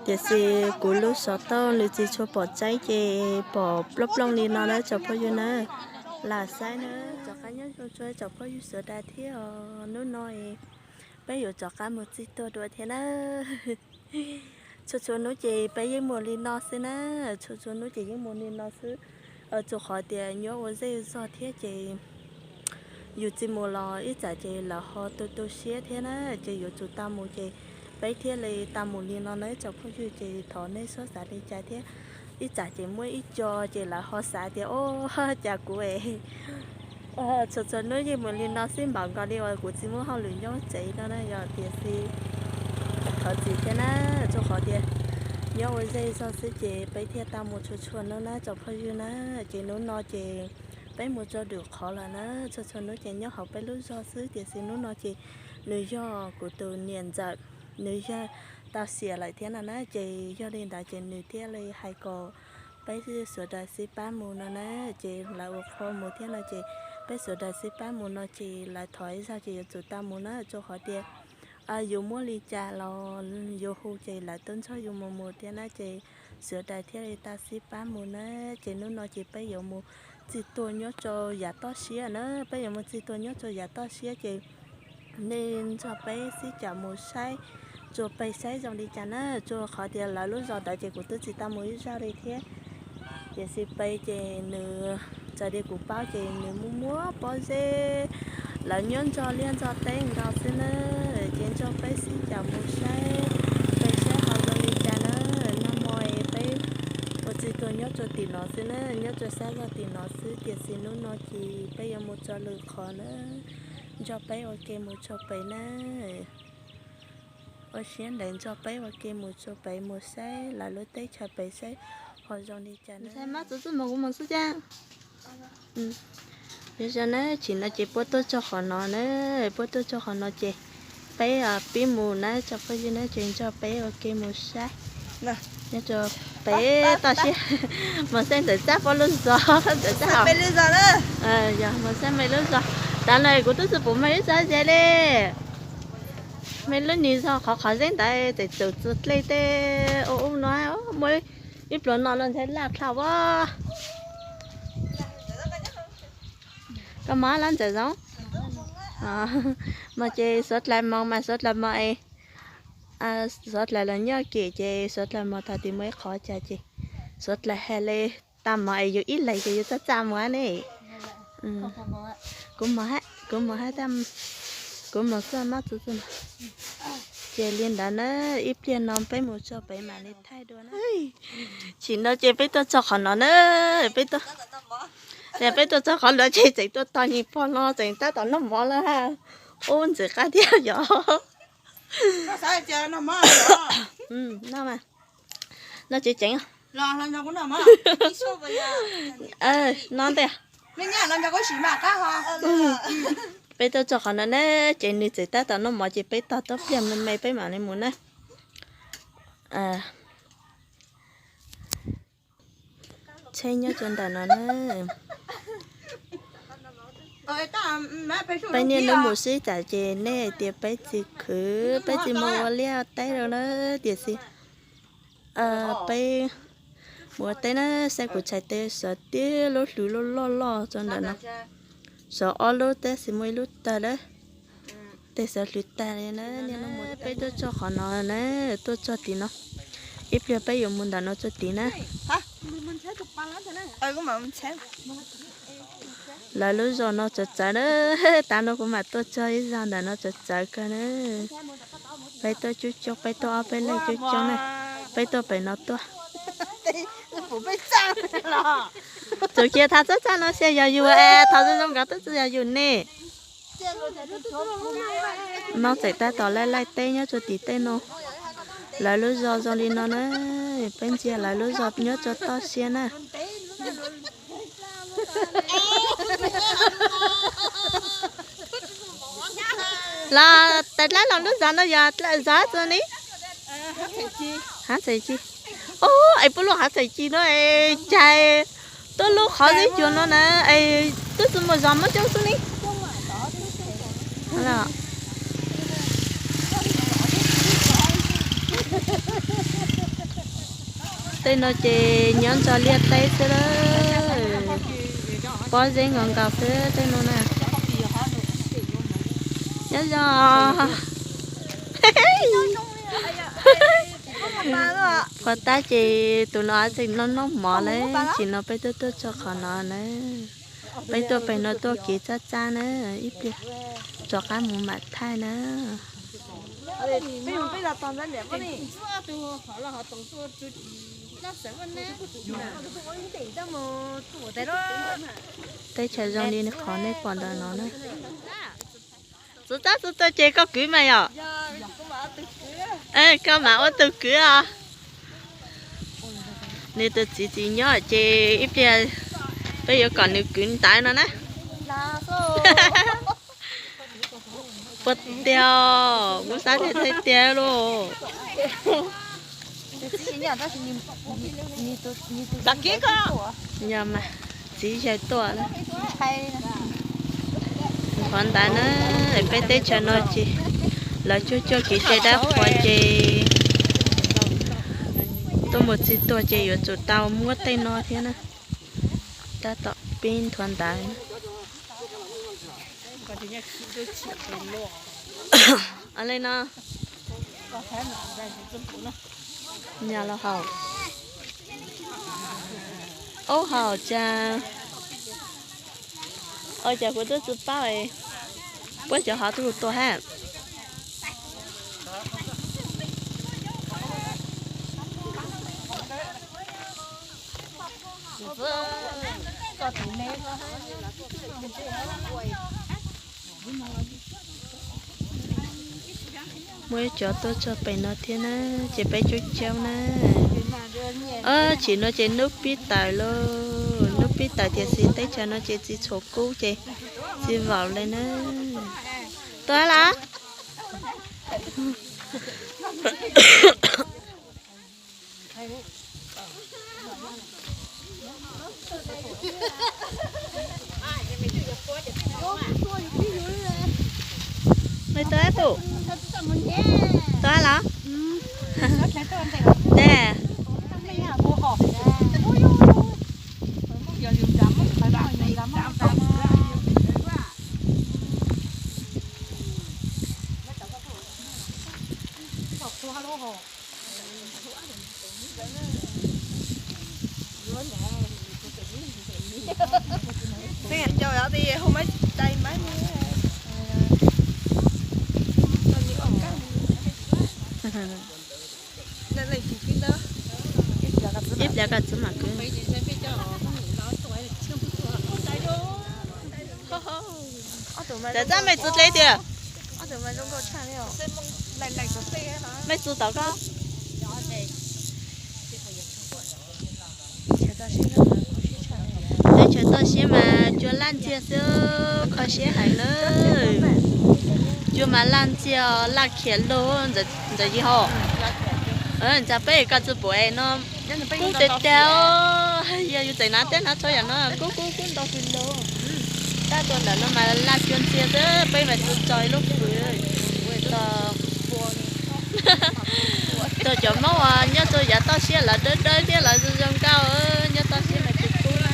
Tiam sis kuv lub xov tooj nws tsis tshua pom tseeb ces pom plooj plooj li no na tsoom phooj ywg na. Lam saib na, rov qab nyob zoo tsoom phooj ywg sawv daws thiab os. Hnub no peb yuav rov qab mus txij tuag dua thiab na. Txhua txhua hnub ces peb yeej mus li no xwb na. Txhua txhua hnub ces yeej mus li no xwb. Tsuas qhov tias nyob ua zej zog thiab ces yus tsis mus los ib tsam ces lawv ho tu tu siab thiab na. Ces yuav tsum tau mus ces peb thiaj li tau mus li no na tsoom phooj ywg. Ces thov nej txhob xav li cas thiab, ib tsam ces muaj ib co ces lawv ho xav tias o, cas kuv es txhua txhua hnub yeej mus li no xwb npaum nkaus li uas kuv tsis muaj hauj lwm nyob tsev no na. Yog tiam sis thov txim thiab na, tsuas qhov tias nyob ua zej zog xwb ces peb thiaj tau mus txhua txhua hnub na tsoom phooj ywg na. Ces hnub no ces peb mus rau lwm qhov lawm na. Txhua txhua hnub ces nyob hauv peb lub zog xwb tiam sis hnub no ces nws yog kuv tus niam ntxawm, nws yog tau xiam lawm thiab no na. Ces yog li ntawd ces nws thiaj li hais kom peb sawv daws sib pab mus no na. Ces lawv ua qhua mus thiab no ces peb sawv daws sib pab mus no ces lawv thov ib zaug ces yuav tsum tau mus na. Tsuas qhov tias yus muaj li cas los yus hu ces lawv tuaj nrog yus mus mus thiab na. Ces sawv daws thiaj li tau sib pab mus na. Ces hnub no ces peb yuav mus txij tuag nyob rau yav toj siab na. Peb yuav mus txij tuag nyob rau yav toj siab ces nej nrog peb sib caum mus saib, tsuas pem saib zoo li cas na. Tsuas qhov tias lawv lub zos ntawd ces kuv twb tsis tau mus ib zaug li thiab. Tiam sis pem ces nws, txawm li kuv paub ces nws muaj muaj pob zeb, lawv nyob ntxhov liaj ntxhov teb nkaus xwb na. Ces nrog peb sib caum mus saib, pem saib ho zoo li cas na. Nag hmo peb ua txij tuag nyob rau tim no xwb na, nyob rau sab zog tim no xwb. Tiam sis hnub no ces peb yuav mus rau lwm qhov na, nrog peb ua ke mus rau pem na. Ua siab ntev nrog peb ua ke mus rau pem mus saib lawv lub teb chaws pem saib ho zoo li cas na. Yog na, tsim no ces puab tuaj txog qhov no na, puab tuaj txog qhov no ces peb pib mus na tsoom phooj ywg na, ces nrog peb ua ke mus saib. Nyob rau pem toj siab, mus saib Ntxawm Txab puab lub zos, Ntxawm Txab, yog mus saib Mej lub zos. Tav no kuv twb tsis pum Mej lub zos ze li. Mej lub niag zos qhov qhov zeb ntawd tseem txawm txuas dlej tej ub ub no, muaj ib pluag no no ntshai laj dlhau as. Koj mob lawm Ntxawm Zoov? Mas ces suav dlawg moog mas suav dlawg moog es, suav dlawg los nyob kem ces suav dlawg moog thaum twg muaj ib qhov cas ces suav dlawg hais li tau moog es yus ib leeg ces yus txaj txaj mus ne. Kuv moog hab, kuv moog hab, kuv moog xwb mob txug txug. Ces li ntawd na, ib pliag no peb mus txog pem mam li thaij dua na. Tsim no ces peb tuaj txog qhov no na, peb tuaj, peb tuaj txog qhov no ces tseem tuaj tog nyuag pog no tseem tab tom noj mov lawm. Ub, ntxim qab thiab yom. No tseem ceev. No ntej. Peb tuaj txog qhov no na, ces nws tseem tab tom noj mov ces peb tog tuaj pliag me me peb mam li mus na. Tsheb nyob rau ntawm no na. Peb niaj hnub mus sib tham ces nej hais tias peb tsis khwv, peb tsis mus ua liaj teb rau na, tiam sis peb mus ua teb na, saib kuv txhais tes xov tib lub hlwv loj loj loj rau ntawm no. Xov ob lub tab sis muaj ib lub tawg lawm. Tej xov hlwv tag li na, niaj hnub mus peb tuaj txog qhov no na, tuaj txog tim no. Ib pliag peb yuav mus ntawm no txog tid na. Lawv lub zos no txawv txawv na, tav no kuv mam tuaj txog ib zaug ntawm no txawv txawv kawg na. Peb tuaj coob coob, peb tuaj ob peb leeg coob coob na, peb tuaj pem no tuaj. Txaus kiag thav txaj txaj no xyas yog yus es thav zoo zoo nkawd twb tsis yog yus ne. No tseem tab tom laij laij teb nyob rau tim tej no. Lawv lub zos zoo li no na, peb ntsia lawv lub zos nyob rau toj siab na. Los tais dlaab los lub zos no yog zos txog ni? Hav Txhais Ci. Ub, es puab lub Hav Txhais Ci no es cas tuaj lub qhov zeb cuag no na, es twb tsis muaj zos Moob Xyooj xwb ni. Los, Tej no ces nyob nrog liaj teb xwb lawm. Pob zeb nkaus nkaus xwb tej no na. Nyob zoo. Qhov tab ces tus no tseem noj noj mov lawm, tsis no peb tuaj tuaj txog qhov no na. Peb tuaj pem no tuaj kev txaj txaj na, ib pliag rov qab mus mam thaij na. Teb chaws zoo li qhov nej pom ntawm no na. Txu tab txu tau ces koj kwv mas yom? Koj mam ua tus kwv os. Nws tus txiv tsis nyob ces ib pliag peb yuav kom nws kwv ntawv no na. Puas tiag, kuv xav tias txhais tiag lauj. Yog mas, txiv yawg tuaj na. Qhov ntawd na, peb teb chaws no ces lawv cuaj cuaj kev cai dab qhuas ces tuaj mus txig tuag ces yuav tsum tau muab tej no thiab na. Tab tom pib nthuav ntawv. Li no, nyas los haus, aub haus cas, ua cas kuv twb tsis paub, puab cov hov twb tua hab. Muaj ib cov tuaj txog pem no thiab na, ces peb coob coob na. Tsim no ces hnub pib tawm lauj, hnub pib tawm tiam sis teb chaws no ces tsis tshua kub ces tsis vaum li na. Tuaj los? Mej tuaj tus, tuaj los? Tes. Ib pliag koj txwv mam kwv. Txawm txaj mej txwv dleb tiag. Mej txwv tau koj. Teb chaws toj siab mas cua laj ntxiag xwb, kho siab heev na. Cua mas laj ntxiag, laj khiav lug, ntxawm yig hos. Ntxawm peb koj txwv pum es no kub tiag tiag, yog yus txawm hnav teb hnav tsho yam no kub kub kub ntau kis lus. Tab tus ntawm no mas laj cua ntxiag xwb, peb mas txwv tso ib lub fws tau cov Hmoob uas nyob rau yav toj siab lawv dawb dawb thiab lawv zoo zoo nkauj, nyob toj siab mas tsis kub na.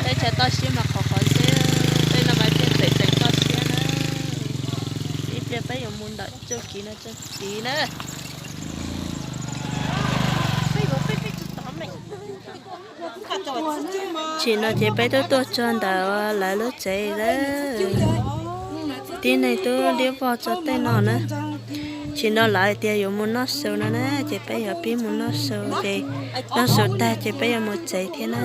Teb chaws toj siab mas qhov qhov xwb, tej no mas thiaj tseem tseem toj siab na. Ib pliag peb yuav mus ntawm txoj kev no txoj kev na. Tsim no ces peb twb tuaj txog ntawm lawv lub tsev lawm. Tib neeg twb liab vog txog tej no na. Tsim no lawv hais tias yuav mus noj su no na, ces peb yuav pib mus noj su ces noj su tag ces peb yuav mus tsev thiab na.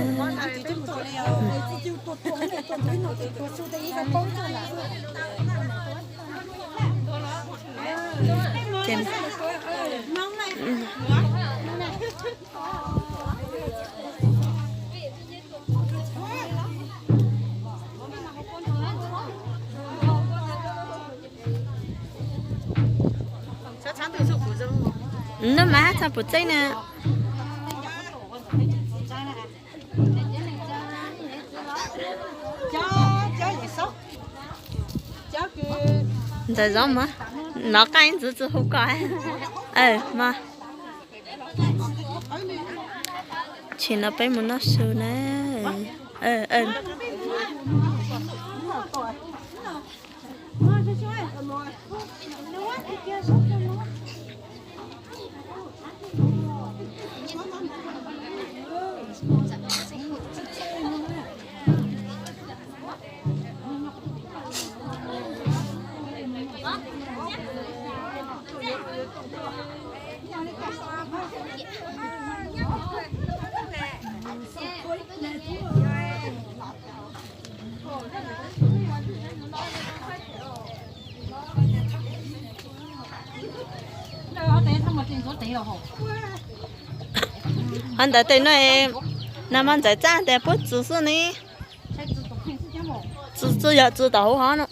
Noj mas hab txog puas tseeb na. Ntxawm Zoov mas, nov qaij ntxwv tsis hu koj. Mas Tam sim no peb mus noj su na. Qhov ntawd tes no, nag hmo ntxawm txaj tias puab txwv xwb ne. Txwv, txwv yog txwv tom hauv hov no.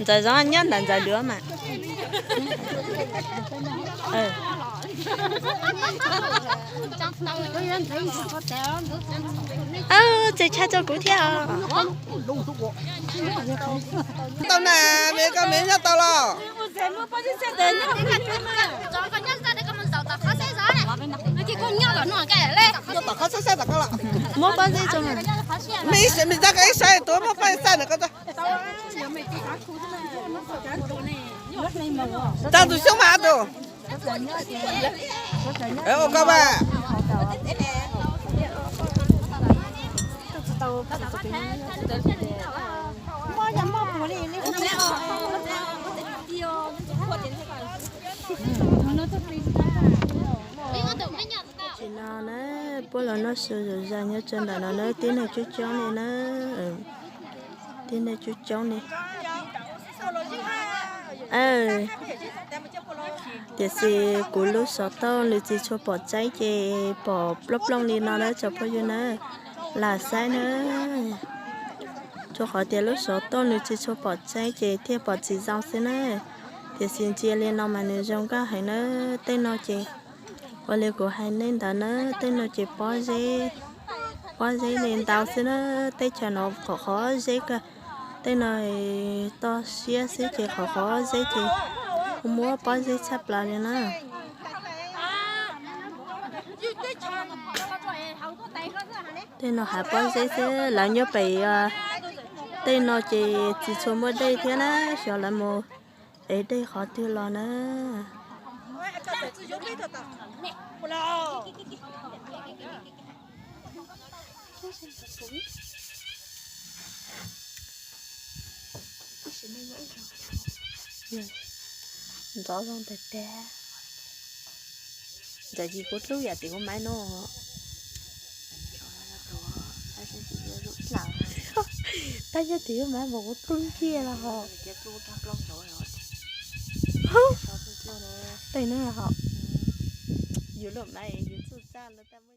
Ntxawm zoo nyob ntawm ntxawm duav mas. Tseg tshaj rau kuv thiab os. Tau na, me koj me nyob tau los? Nyob tom qhov saib saib tom koj los. Muab pob zeb rau me. Me ib sab me ntag koj ib sab tuav muab pob zeb xaj ntawm koj. Tag tus xyoob mas tus. Ua koj mas. Tam sim no na, puab los noj su zom zaws nyob rau ntawm no na, tib neeg coob coob li na. Tib neeg coob coob li. Tiam sis kuv lub xov tooj nws tsis tshua pom tseeb ces pom plooj plooj li no na tsoom phooj ywg na, lam saib na. Rau qhov tias lub xov tooj nws tsis tshua pom tseeb ces thiaj pom tsis zoo xwb na. Tiam sis ntsia li no mas nws zoo nkauj heev na. Tej no ces ua li kuv hais nej ntawd na, tej no ces pob zeb, pob zeb li ntau xwb na. Teb chaws no qhov qhov zeb kawg. Tej no toj siab xwb ces qhov qhov zeb ces muab pob zeb tshaj plaws li na. Tej no hav pob zeb xwb, lawv nyob pem tej no ces tsis tshua muaj dej thiab na, xyov lawv mus ev dej qhov twg los na. Ntxov zoo tiag tiag. Ntxawm tsis kuv hlub yam tim kuv maiv no. Tab yog tim kuv maiv mas kuv hlub kiag los ho. Tej no ho. Yus lub maiv yus txuj txaj no.